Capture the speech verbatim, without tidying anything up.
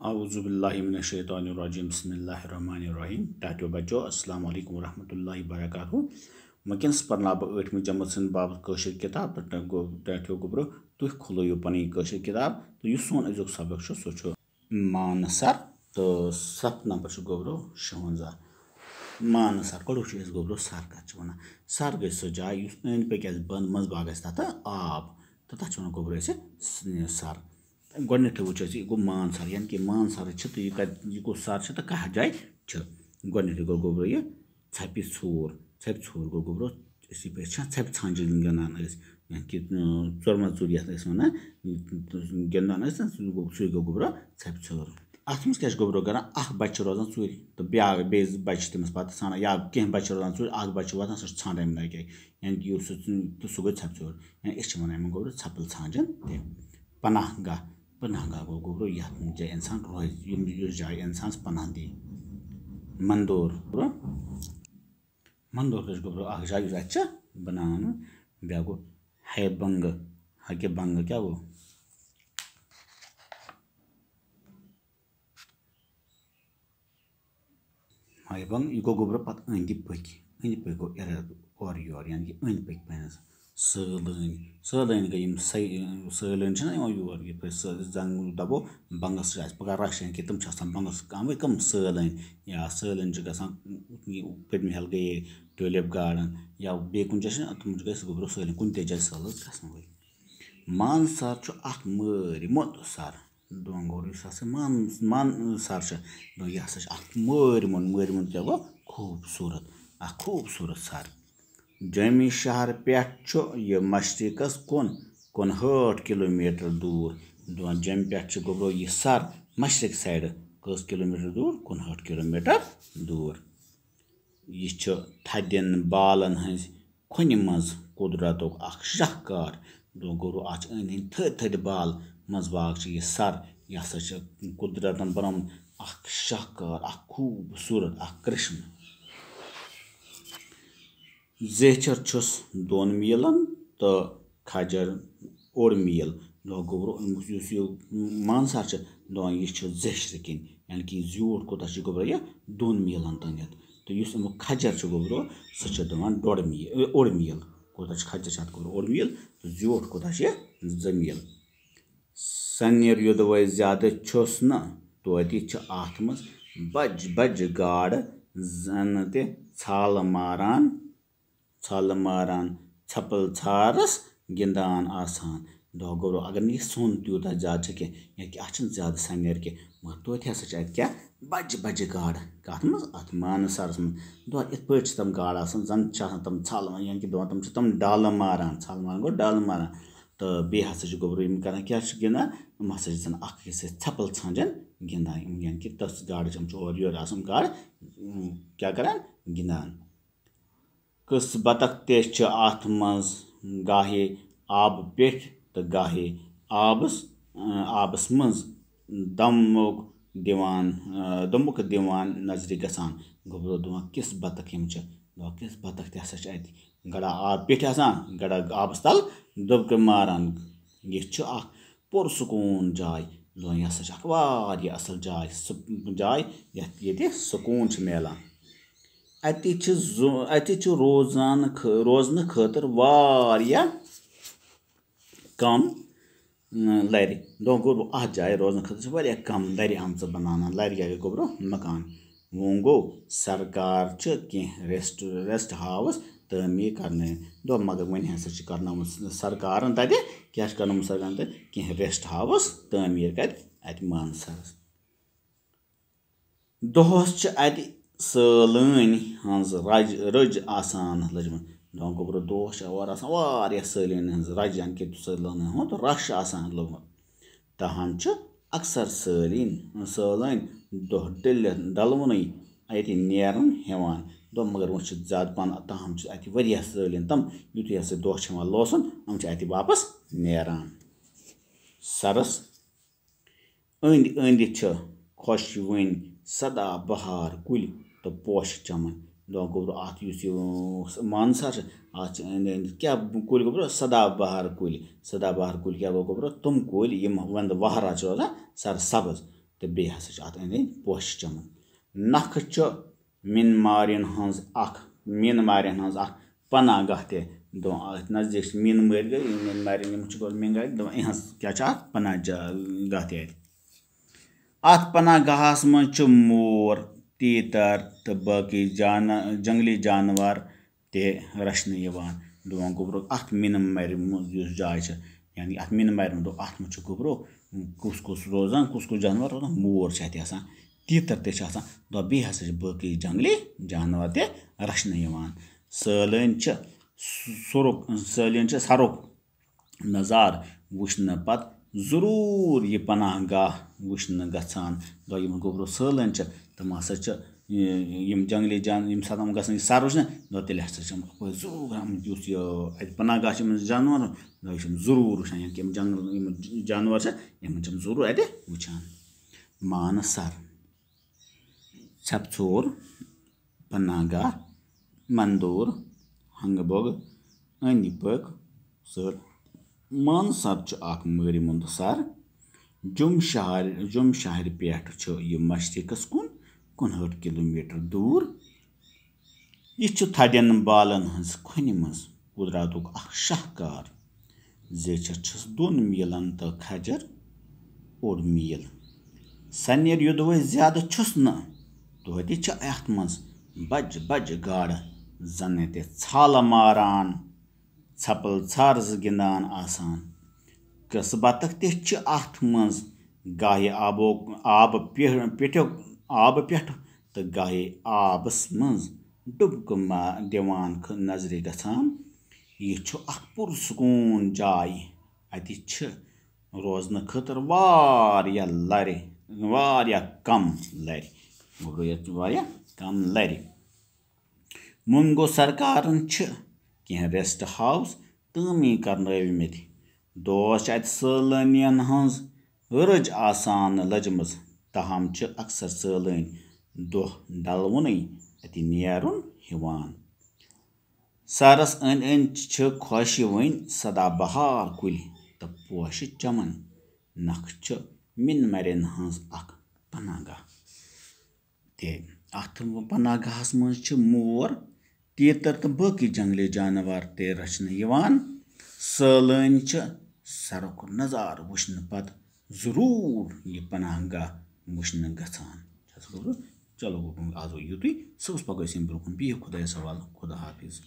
اعوذ باللہ من الشیطان الرجیم، بسم اللہ الرحمن الرحیم۔ ٹاٹھیو بچو، السلام علیکم ورحمۃ اللہ وبرکاتہ۔ وٕنکیٚنَس پرناو بہٕ ٲٹھمہِ جمٲژ ہٕنٛدِ بابت کٲشِر کِتاب۔ ٹاٹھیو گوٚبرو، تُہۍ کھُلٲیِو پنٕنۍ کٲشِر کِتاب تہٕ یُس سون أزیُک سبق چھُ، سُہ چھُ مانسر تہٕ صفہٕ نمبر چھُ گوٚبرو شُوَنزاہ۔ مانسر، گۄڈٕ وٕچھو أسۍ گوٚبرو سر کَتھ چھِ وَنان۔ سر گٔے سۄ جاے یُس أنٛدۍ پٔکۍ اَسہِ بۄن منٛز باغ آسہِ تَتھ آب، تہٕ تَتھ چھِ وَنان گوٚبرو أسۍ س-، سر۔ گۄڈٕنٮ۪تھٕے وٕچھو أسۍ، یہِ گوٚو مانسر، یعنی کہِ مانسر چھِ تہٕ یہِ کَتہِ، یہِ کُس سر چھِ تہٕ کَتھ جایہِ چھِ۔ گۄڈٕنٮ۪تھٕے گوٚو گوٚبرو یہِ ژھپہِ ژھور، ژھپہِ ژھور گوٚو گوٚبرو، أسۍ یہِ پٲٹھۍ چھا ژھپہِ ژھانٛجہِ گِنٛدان أسۍ، یعنی کہِ، اۭں، ژورمہ ژوٗر یَتھ أسۍ وَنان، گِنٛدان ٲسۍ نہ، سُہ گوٚو، سُے گوٚو گوٚبرو ژھپہِ ژھور۔ اَتھ منٛز کیٛاہ چھُ گوٚبرو کران؟ اَکھ بَچہٕ چھُ روزان ژوٗرِ تہٕ بیٛاکھ، بیٚیہِ زٕ بَچہٕ چھِ تٔمِس پَتہٕ ژھانٛڈان، یا کینٛہہ بَچہٕ چھِ روزان ژوٗرِ، اَکھ بَچہٕ چھُ واتان، سُہ چھُ ژھانٛڈان أمۍ لَگہِ، یعنی کہِ یُس سُہ ژوٗ-، تہٕ سُہ گوٚو ژھپہِ ژھور، یعنی أسۍ چھِ وَنان یِمَن گوٚبرو ژھپِل ژھانٛجَن تہِ۔ پناہ گاہ، پناہ گاہ گوٚو گوٚبرو یَتھ جایہِ اِنسان روزِ، یِم، یُس جایہِ اِنسانَس پناہ دی۔ مَندور، گوٚبرو، مَندور تہِ چھُ گوٚبرو اَکھ جاے یُس اَتہِ چھِ بَناونہٕ، بیٛاکھ گوٚو ہے بنٛگہٕ، ہا کہِ بنٛگہٕ کیٛاہ گوٚو؟ ہاے بنٛگ، یہِ گوٚو گوٚبرو پَتہٕ أنٛدۍ پٔکۍ، أنٛدۍ پٔکۍ گوٚو اِرادٕ اورٕ یورٕ، یعنی کہِ أنٛدۍ پٔکۍ پَنٕنِس۔ سٲلٲنۍ، سٲلٲنۍ گٔے یِم سَے-، سٲلٲنۍ چھِنہ یِوان یور، یَپٲرۍ سٲ-، زَنٛگ دَبو بنٛگَس سۭتۍ آسہِ پَگاہ رَش، یعنی کہِ تِم چھِ آسان بنٛگَس آمٕتۍ کَم سٲلٲنۍ، یا سٲلٲنۍ چھِ گژھان، یہِ پٔتمہِ ہیٚلہِ گٔیے ٹیوٗلِپ گارڈَن یا بیٚیہِ کُنہِ جایہِ چھِنہ، تِم چھِ گژھِ گوٚبرو سٲلٲنۍ، کُنہِ تہِ جایہِ سٲلٲنۍ گژھن وٲلۍ۔ مانسر چھُ اکھ مٲرۍ موٚنٛد سر۔ دۄن گوٚو یُس ہسا مان-، مانسر چھُ، دۄن یہِ ہسا چھُ اکھ مٲرۍ موٚنٛد، مٲرۍ موٚنٛد کیٛاہ گوٚو؟ خوٗبصوٗرت، اکھ خوٗبصوٗرت سر۔ جوٚمہِ شہرٕ پٮ۪ٹھ چھُ یہِ مشرقس کُن کُنہٲٹھ کلوٗمیٹر دوٗر۔ دۄن جوٚمہِ پٮ۪ٹھ چھُ گوٚبرو یہِ سر مشرق سایڈٕ کٔژ کلوٗمیٹر دوٗر؟ کُنہٲٹھ کلوٗمیٹر دوٗر۔ یہِ چھُ تھدٮ۪ن بالن ہٕنٛزِ کھۄنہِ منٛز قدرتُک اکھ شاہکار۔ گوٚو، اَتھ چھِ أنٛدۍ أنٛدۍ تھٔدۍ تھٔدۍ بال منٛز باغ چھِ یہِ سر۔ یہِ ہسا چھِ قدرتن بنومُت اکھ شاہکار، اکھ خوٗبصوٗرت، اکھ کرشمہٕ۔ زیچھر چھُس دۄن میٖلن تہٕ کھجر اوٚڑ میٖل۔ دۄہ گوٚبرو، یُس یہِ مانسر چھُ، دۄہ یہِ چھُ زیچھرِ کِنۍ، یعنی کہِ زیوٗٹھ کوٗتاہ چھُ گوٚبرو یہِ؟ دۄن میٖلن تانٮ۪تھ۔ تہٕ یُس اَمیُک کھجر چھُ گوٚبرو، سُہ چھُ دِوان ڈۄڈ میٖل، اے، اوٚڑ میٖل۔ کوٗتاہ چھُ کھجر چھُ اَتھ گوٚبرو؟ اوٚڑ میٖل۔ تہٕ زیوٗٹھ کوٗتاہ چھُ یہِ؟ زٕ میٖل۔ سَنیر یوٚدوَے زیادٕ چھُس نہٕ، توتہِ چھِ اَتھ منٛز بَجہِ بَجہِ گاڈٕ زَن تہِ ژھالہٕ ماران، ژھالہٕ ماران، ژھپٕل ژھارَس گِنٛدان آسان۔ دۄہ گوٚبرو، اگر نہٕ یہِ سوٚن تیوٗتاہ زیادٕ چھُ کینٛہہ، یا کہِ اَتھ چھِنہٕ زیادٕ سَنیر کینٛہہ، مگر توتہِ ہسا چھِ اَتہِ کیٛاہ؟ بَجہِ بَجہِ گاڈٕ۔ کَتھ منٛز؟ اَتھ مانسَرَس منٛز۔ دۄہ یِتھ پٲٹھۍ چھِ تِم گاڈٕ آسان، زَن چھِ آسان تِم ژھالہٕ، یعنی کہِ دَپان تِم چھِ تِم ڈالہٕ ماران، ژھالہٕ ماران گوٚو ڈالہٕ ماران۔ تہٕ بیٚیہِ ہسا چھِ گوٚبرو یِم کران، کیٛاہ چھِ گِنٛدان؟ یِم ہسا چھِ زَن اکھ أکِس سۭتۍ ژھپل ژھانٛجان گِنٛدان۔ یِم یعنی کہِ تٔژ گاڈٕ چھِ، یِم چھِ اورٕ یورٕ آسان گاڈٕ، یِم کیٛاہ کران؟ گِنٛدان۔ کٔژ بطخ تہِ چھِ اَتھ منٛز گاہے آبہٕ پیٚٹھۍ تہٕ گاہے آبس، آبس منٛز دمُک دِوان، دمُک دِوان نظرِ گژھان۔ گوٚبرو دپان، کِژھ بطخ یِم چھِ؟ دپان، کِژھ بطخ تہِ ہسا چھِ اَتہِ۔ گڑا آب پیٚٹھۍ آسان، گڑا آبس تل دُبکہٕ ماران۔ یہِ چھُ اکھ پُرسکوٗن جاے۔ دپان، یہِ ہسا چھِ اکھ واریاہ اصل جاے، سُہ جاے یتھ، ییٚتہِ سکوٗن چھُ میلان۔ اَتہِ چھِ زُ-، اَتہِ چھِ روزان خٲ-، روزنہٕ خٲطرٕ واریاہ کم، اۭں، لرِ۔ دپان، گوٚو اَتھ جایہِ روزنہٕ خٲطرٕ چھِ واریاہ کم لرِ آمژٕ بناونہٕ۔ لرِ کیٛاہ گٔے؟ گوٚبرو مکان۔ وۄنۍ گوٚو، سرکار چھِ کینٛہہ ریسٹ-، ریسٹ ہاوُس تعمیٖر کرنٲومٕتۍ۔ دوٚپ، مگر وۄنۍ ہسا چھِ کرنٲومٕژ سرکارن تتہِ، کیٛاہ چھِ کرنٲومٕژ سرکارن تتہِ؟ کینٛہہ ریسٹ ہاوُس تعمیٖر کتہِ؟ اتہِ مانسرس۔ دۄہس چھِ اتہِ سٲلٲنۍ ہٕنٛز رج-، رٔج آسان لٔجمٕژ۔ دپان، گوٚبرو، دۄہس چھِ اورٕ آسان واریاہ سٲلٲنۍ ہٕنٛز رج، یعنی کہِ سٲلٲنۍ ہُنٛد رش آسان لوٚگمُت۔ تاہم چھُ اکثر سٲلِن، سٲلٲنۍ دۄہ ڈٔلِتھ، ڈلوُنٕے اَتہِ نیرُن ہٮ۪وان۔ دوٚپ، مگر وۄنۍ چھِ زیادٕ پہن، تاہم چھِ اَتہِ واریاہ سٲلِن تِم، یُتھُے ہسا دۄہ چھُ یِوان لوسُن، یِم چھِ اَتہِ واپس نیران۔ سرس أنٛدۍ أنٛدۍ چھِ خۄشوٕنۍ سدا بہار کُلۍ تہٕ پوشہٕ چمن۔ دۄہ گوٚبرو، اَتھ یُس یہِ مانسر چھُ، اَتھ چھِ أنٛدۍ أنٛدۍ کیٛاہ کُلۍ گوٚبرو؟ سدا بہار کُلۍ۔ سدا بہار کُلۍ کیٛاہ گوٚو گوٚبرو؟ تِم کُلۍ یِم وَندٕ وہرات چھِ روزان سرسبز۔ تہٕ بیٚیہِ ہسا چھِ اَتھ أنٛدۍ أنٛدۍ پوشہِ چمن۔ نکھٕ چھُ مین مارٮ۪ن ہٕنٛز اکھ، مین مارٮ۪ن ہٕنٛز اکھ پناہ گاہ تہِ۔ دو-، أتھۍ نزدیٖک چھِ مین مٲرۍ گٔے، یِم مین مارٮ۪ن یِم چھِ گۄڈٕ مین گاہ، دَپان، یِہٕنٛز کیٛاہ چھِ اَتھ پناہ جا-، گاہ تہِ اَتہِ۔ اَتھ پناہ گاہَس منٛز چھِ مور، تیٖتر تہٕ باقٕے جان-، جنگلی جانور تہِ رچھنہٕ یِوان۔ دُعا گوٚبرُک اَتھ مین مارِ منٛز یُس جاے چھِ، یعنی اَتھ مین مارِ منٛز دوٚپ، اَتھ منٛز چھُ گوٚبرو کُس کُس روزان، کُس کُس جانور روزان، مور چھِ اَتہِ آسان، تیٖتر تہِ چھِ آسان۔ دوٚپ، بیٚیہِ ہسا چھِ باقٕے جنگلی جانور تہِ رچھنہٕ یِوان۔ سٲلٲنۍ چھِ سُرُک، سٲلٲنۍ چھِ سرُک نظارٕ وٕچھنہٕ پتہٕ ضروٗر یہِ پناہ گاہ وٕچھنہٕ گژھان۔ دوٚیِم گوٚبرو سٲلٲنۍ چھِ، تِم ہسا چھِ، یہِ، یِم جنگلی جان-، ییٚمہِ ساتہٕ یِم گژھن یہِ سر وٕچھنہِ، دوٚپ، تیٚلہِ ہسا چھِ یِم اَپٲرۍ ضروٗر یِم یُس یہِ اَتہِ پناہ گاہ چھِ یِمن جانورن، دوٚپ، یہِ چھِ یِم ضروٗر وٕچھان، یعنی کہِ یِم جنگل، یِم جانور چھِ، یِمن چھِ یِم ضروٗر اَتہِ وٕچھان۔ مانسر، ژھٮ۪پہٕ ژور، پناہ گاہ، مندوٗر، ہنٛگہٕ بۄگہٕ، أنٛدۍ پٔکۍ، سر۔ مانسر چھُ اکھ مٲرِ مُنٛد سر۔ جوٚم شہر، جوٚم شہرِ پٮ۪ٹھ چھُ یہِ مشرقس کُن کُنہٲٹھ کلومیٹر دوٗر۔ یہِ چھُ تھدٮ۪ن بالن ہٕنٛز کھۄنہِ منٛز قدرتُک اکھ شاہکار۔ زیچھر چھُس دۄن میٖلن تہٕ کھجر اوٚڑ میٖل۔ سنیر یوٚدوَے زیادٕ چھُس نہٕ، توتہِ چھِ اَتھ منٛز بجہِ بجہِ گاڈٕ زنہٕ تہِ ژھالہٕ ماران، ژھپل ژھارٕ زٕ گِنٛدان آسان۔ قٕسمتک تہِ چھِ اَتھ منٛز گاہہِ آبو، آبہٕ پہِ-، پیٚٹھیُک، آبہٕ پٮ۪ٹھ تہٕ گاہہِ آبس منٛز ڈُبکہٕ ما-، دِوان خ-، نظرِ گژھان۔ یہِ چھُ اکھ پُرسکوٗن جاے۔ اَتہِ چھِ روزنہٕ خٲطرٕ واریاہ لرِ، واریاہ کم لرِ۔ گوٚو ییٚتہِ واریاہ کم لرِ۔ مونگو سرکارن چھِ کینٛہہ ریسٹ ہاوس تعمیٖر کرنٲومٕتۍ۔ دۄہس چھِ اَتہِ سٲلٲنین ہٕنٛز رٔج آسان لٔجمٕژ، تاہم چھِ اکثر سٲلٲنۍ دۄہ ڈلوُنٕے اَتہِ نیرُن ہیوان۔ سرس أنٛدۍ أنٛدۍ چھِ خۄشوٕنۍ سدا بہار کُلۍ تہٕ پوشہِ چمن۔ نکھ چھِ مِنمرٮ۪ن ہٕنٛز اکھ پناہ گاہ۔ تہِ اَتھ پناہ گاہس منٛز چھِ مور، تیتر تہٕ باقٕے جنگلی جانور تہِ رچھنہٕ یِوان۔ سٲلٲنۍ چھِ سرُک نظارٕ وٕچھنہٕ پتہٕ ضروٗر یہِ پناہ گاہ وٕچھنہٕ گژھان۔ چھا سا گوٚبرو؟ چلو گوٚبرو، آز گوٚو یُتُے۔ صُبحس پَکو أسۍ اَمہِ برٛونٛہہ کُن۔ بِہِو خۄدایَس حوالہٕ۔ خدا حافظ۔